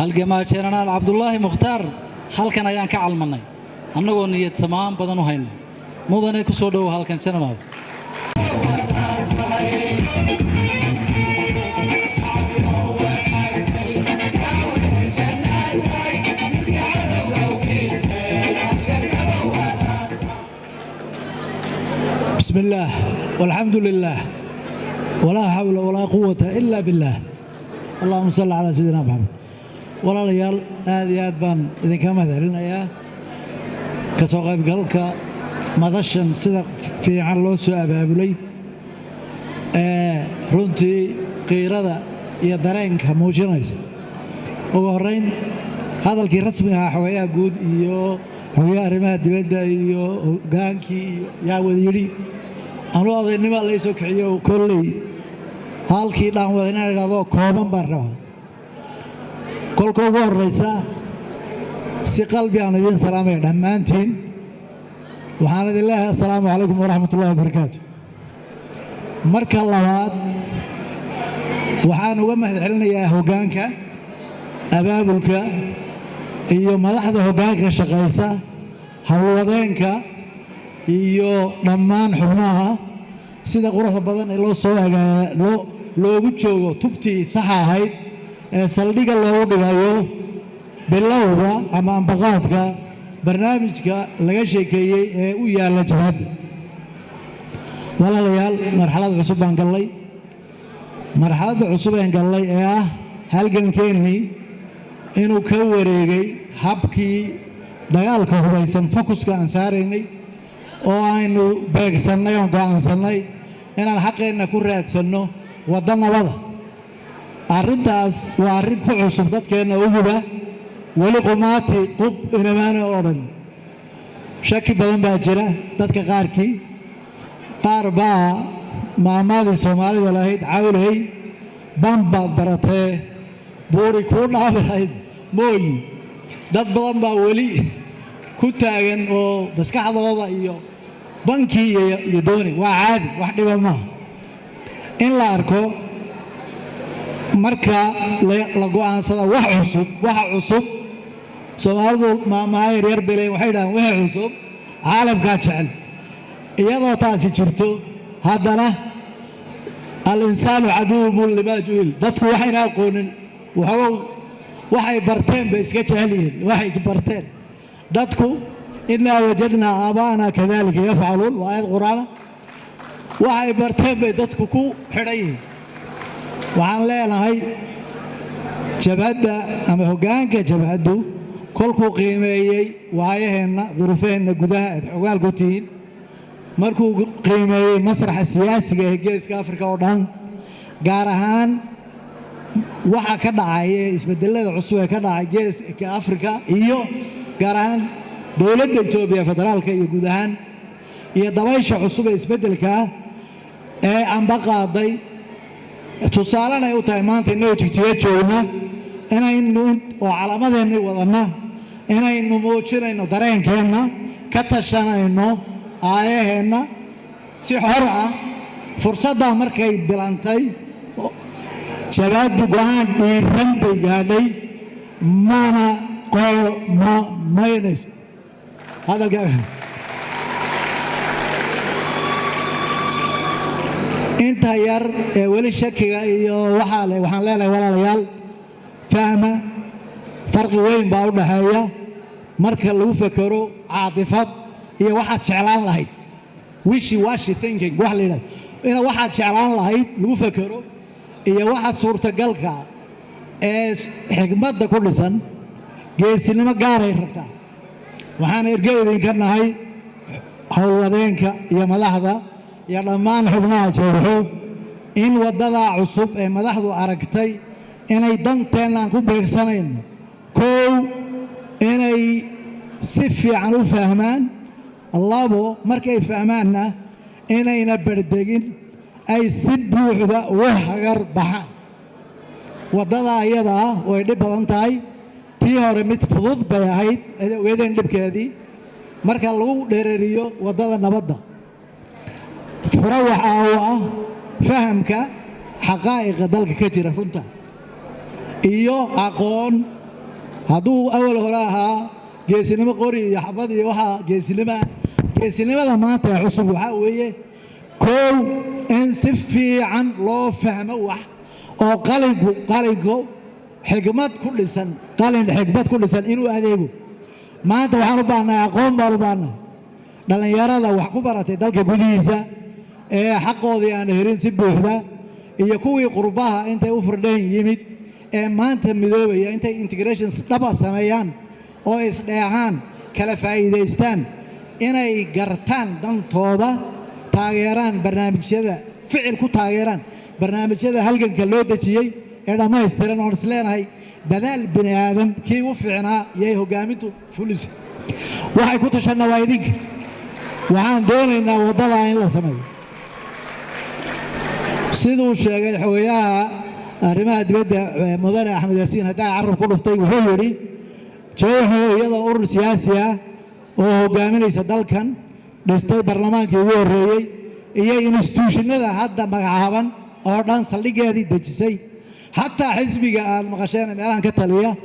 Halgamaa Jenaraal Cabdulaahi Mukhtaar halkan ayaan ka calmanay annagoo niyad samaan badan u hayna. Mudane, ku soo dhowow halkan, Jenaraal. بسم الله والحمد لله ولا حول ولا قوة إلا بالله، اللهم صل على سيدنا محمد. Walaalayaal, aad iyo aad baan idinka mahad celinayaa ka soo qaybgalka madashan sida fiican loo soo abaabulay ee runtii qiirada iyo dareenka muujinaysa. Ugu horrayn, hadalkii rasmiga ahaa xogayaha guud iyo xogayaha arrimaha dibadda iyo hogaankii iyo yaa wada yidhi. Anuu odaynima la soo kiciyo, kolley halkii dhaan wada inaan idhahdo kooban baan rabaa. Kolka ugu horraysa, si qalbi aan idiin salaamaya dhammaantiin. Waxaan idin leeyahay assalaamu calaykum waraxmat ullahi wabarakaatu. Marka labaad, waxaan uga mahad celinayaa hoggaanka abaabulka iyo madaxda hoggaanka shaqaysa, howlwadeenka iyo dhammaan xubnaha sida quruxda badan ee loo soo loo loogu joogo tubtii saxa ahayd ee saldhigga loogu dhigayo bilowga ama ambaqaadka barnaamijka laga sheekeeyey ee u yaalla jabhadda. Walaalayaal, marxalad cusub baan gallay. Marxaladda cusub een gallay ee ah halgankeennii inuu ka wareegay habkii dagaalka hubaysan, focus-ka aan saaraynay oo aynu beegsannay oon go'aansannay inaan xaqeenna ku raadsanno waddo nabada. Arrintaas waa arrin ku cusub dadkeenna uguba. Weli qumaati qub inamaana odhan. Shaki badan baa jira dadka qaarkii. Qaar baa maamaadii Soomaalida lahayd, "Cawley, ban baad baratee, buuri kuu dhaafi lahayd mooyi." Dad badan baa weli ku taagan oo maskaxdooda iyo bankii iyo dooni. Waa caadi, wax dhiba maaha in la arko marka la go'aansada wax cusub. Waxa cusub, Soomaalidu maamaha yaryar bay leeyihin. Waxay dhahaan, "Wixii cusub caalamkaa jecel." Iyadoo taasi jirto, haddana الإنسان عدو لما جهل. Dadku waxayna aqoonin waxoogow waxay barteen bay iska jecel yihiin. Waxay barteen dadku, "إنا وجدنا آباءنا كذلك يفعلون" waa aayad Qur'aana. Waxay barteen bay dadku ku xidhan yihiin. Waxaan leenahay, jabhadda ama hoggaanka jabhaddu kolkuu qiimeeyey waayaheenna, duruufaheenna gudaha aad xogaal ku tihiin, markuu qiimeeyey masraxa siyaasiga ee Geeska Afrika oo dhan, gaar ahaan waxa ka dhacay ee isbedelada cusub ee ka dhacay Geeska Afrika iyo gaar ahaan dowladda Itoobiya federaalka iyo guud ahaan, iyo dabaysha cusub ee isbeddelka ee amba qaaday, tusaalena ay u tahay maanta innagoo Jigjiga joogna inaynu oo calamadeennii wadanna inaynu muujinayno dareenkeenna, ka tashanayno aayaheenna si xor ah. Fursaddaa markay bilantay, jabhaddu go'aan dhiiran bay gaadhay, mana qoomamaynayso. Hadalkaaga inta yar ee weli shakiga iyo waxaa le, waxaan leenahay, walaalayaal, fahma, farqi weyn baa u dhaxeeya marka lagu fekero caatifad iyo waxaad jeclaan lahayd, wishy washy thinking wax la yidhahdo, ina waxaad jeclaan lahayd lagu fekero iyo waxa suurtagalka ee xigmadda ku dhisan. Geesinimo gaaray rabtaa. Waxaan erge idinka nahay, howlwadeenka iyo madaxda iyo dhammaan xubnaha jawxo, in waddadaa cusub ee madaxdu aragtay inay danteenna aan ku beegsanayno, kow, inay si fiican u fahmaan; labo, markay fahmaanna inayna berdegin, ay si buuxda ugu hagar baxaan waddadaa iyada ah. Way dhib badan tahay. Tii hore mid fudud bay ahayd, ogeedeen dhibkeedii. Marka lagu dhereeriyo waddada nabadda, fura waxaa uu ah fahamka xaqaa'iqa dalka ka jira, runta iyo aqoon. Hadduu awal hore ahaa geesinimo qori iyo xabad iyo waxaa geesinimo, geesinimada maanta ee cusub waxaa weeye: kow, in si fiican loo fahmo wax oo qalinku xigmad ku dhisan, qalin xigmad ku dhisan inuu adeego. Maanta waxaan u baahnahay aqoon baan u baahnahay. Dhallinyarada wax ku baratay dalka gudihiisa ee xaqoodii aan helin si buuxda, iyo kuwii qurbaha intay u firdhayn yimid ee maanta midoobaya, intay integrations dhaba sameeyaan oo isdheehaan, kala faa'iidaystaan, inay gartaan dantooda, taageeraan barnaamijyada, ficil ku taageeraan barnaamijyada halganka loo dejiyey ee dhammaystiran, oon is leenahay dadaal bini aadam kii u fiicnaa yay hoggaamintu fulisa. Waxay ku tashanna waa idinka. Waxaan doonaynaa waddadaa in la sameeyo. Siduu sheegay xogayaha arrimaha dibadda, mudane Axmed Yaasiin, haddaa carab ku dhuftay, wuxuu yidhi Jowxo iyadoo urur siyaasi ah oo hogaaminaysa dalkan, dhistay baarlamaankii ugu horreeyey iyo institution-nada hadda magacaaban oo dhan saldhiggeedii dejisay, xataa xisbiga aad maqasheen meelahan ka taliya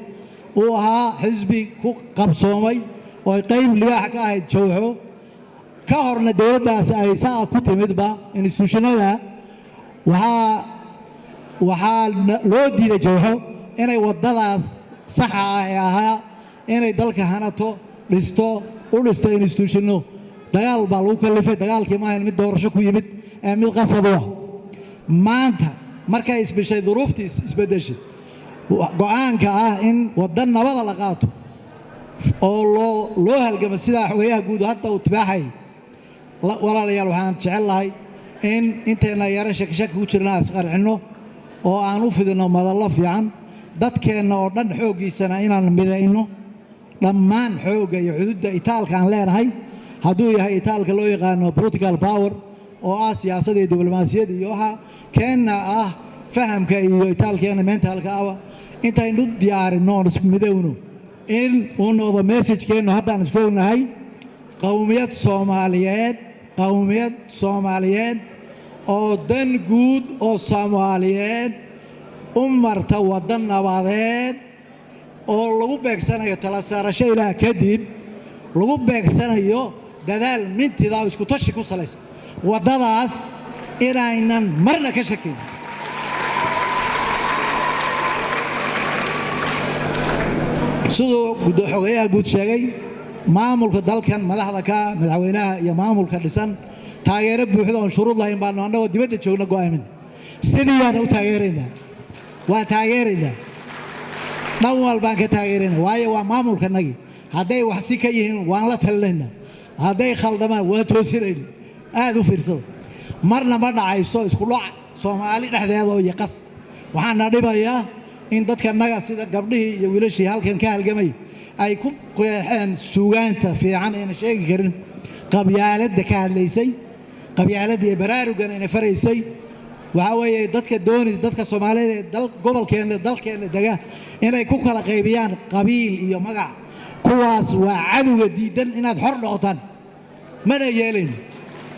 uu ahaa xisbi ku qabsoomay oo ay qayb libaaxa ka ahayd Jowxo, ka horna dowladdaas ay saa ku timidba institution-nada, waxaa loo diiday Jowxo inay waddadaas saxa ah ee ahaa inay dalka hanato, dhisto, u dhisto institution-no. Dagaal baa lagu kallifay. Dagaalkii ma ahayn mid doorasho ku yimid ee mid qasab u ah. Maanta markay isbishay, duruuftii isbeddeshay, go'aanka ah in wadda nabada la qaato oo loo halgamo, sidaa xogayaha guud hadda uu tibaaxay. Walaalayaal, waxaan jecel lahay in intayna yaro shakishaki ku jirna aan isqarcinno oo aan u fidinno madallo fiican, dadkeenna oo dhan xooggiisana inaan midayno, dhammaan xoogga iyo cududda itaalka aan leenahay, hadduu yahay itaalka loo yaqaano political power oo ah siyaasad iyo diblomaasiyad, iyo waxa keenna ah fahamka iyo itaalkeena mental-ka aba, intaynu diyaarinno oon ismidowno, in uu noqdo message-keennu haddaan isku ognahay qowmiyad Soomaaliyeed, qowmiyad Soomaaliyeed oo dan guud oo Soomaaliyeed u marta waddan nabadeed oo lagu beegsanayo tala saarasho Ilaah kadib, lagu beegsanayo dadaal mintida oo isku tashi ku salaysan, waddadaas inaynan marna ka shakin. Siduu xogayaha guud sheegay, maamulka dalkan madaxda ka, madaxweynaha iyo maamulka dhisan, taageero buuxda oon shuruud lahayn baanu annagoo dibadda joogna go'aamin. Sidii baana u taageeraynaa, waan taageeraynaa, dhan walbaan ka taageeraynaa, waayo waa maamulkanagii. Hadday wax si ka yihiin waan la talinaynaa, hadday khaldamaan waan toosinayna. Aad u fiirsada, marna ma dhacayso isku dhac Soomaali dhexdeeda oo iyo qas. Waxaana dhibayaa in dadkanaga, sida gabdhihii iyo wiilashii halkan ka halgamay ay ku qeexeen suugaanta fiican ayna sheegi karin, qabyaaladda ka hadlaysay, qabyaaladda iyo baraarugan ayna faraysay. Waxaa weeye dadka doonaysa dadka Soomaaliyeed ee dal gobolkeenna, dalkeenna dega inay ku kala qaybiyaan qabiil iyo magac, kuwaas waa cadowga diidan inaad xor noqotaan. Mana yeelayno,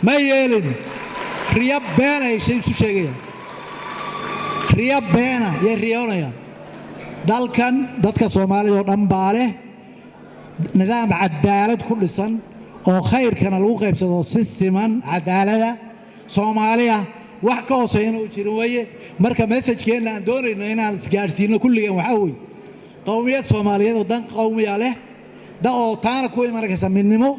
ma yeelayno. Riyo been ay shay isu sheegayaan, riyo beena yay riyoonayaan. Dalkan dadka Soomaalida oo dhan baa leh. Nidaam cadaalad ku dhisan oo khayrkana lagu qaybsado si siman, cadaalada Soomaaliya wax ka hooseeyana u jirin weeye. Marka message-keenna aan doonayno inaan isgaadhsiino kulligeen waxaa weeye qowmiyad Soomaaliyeed oo dan qowmiya leh da oo taana ku imanaysa midnimo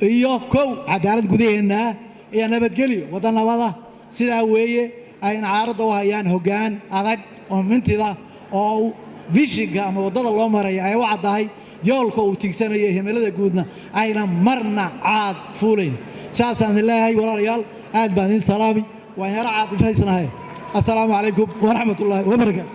iyo kow cadaalad gudaheenna ah iyo nabadgelyo, waddan nabada. Sidaa weeye ayna caaradda u hayaan hoggaan adag oo mintida oo vision-ka ama waddada loo maraya ay u caddahay, yoolka uu tigsanayo, himilada guudna ayna marna caad fuulayn. Saasaan idin leeyahay, walaalayaal, aad baan idin salaami, waan yaro caatifaysnahay. Assalaamu calaykum waraxmat ullaahi wabarakaatu.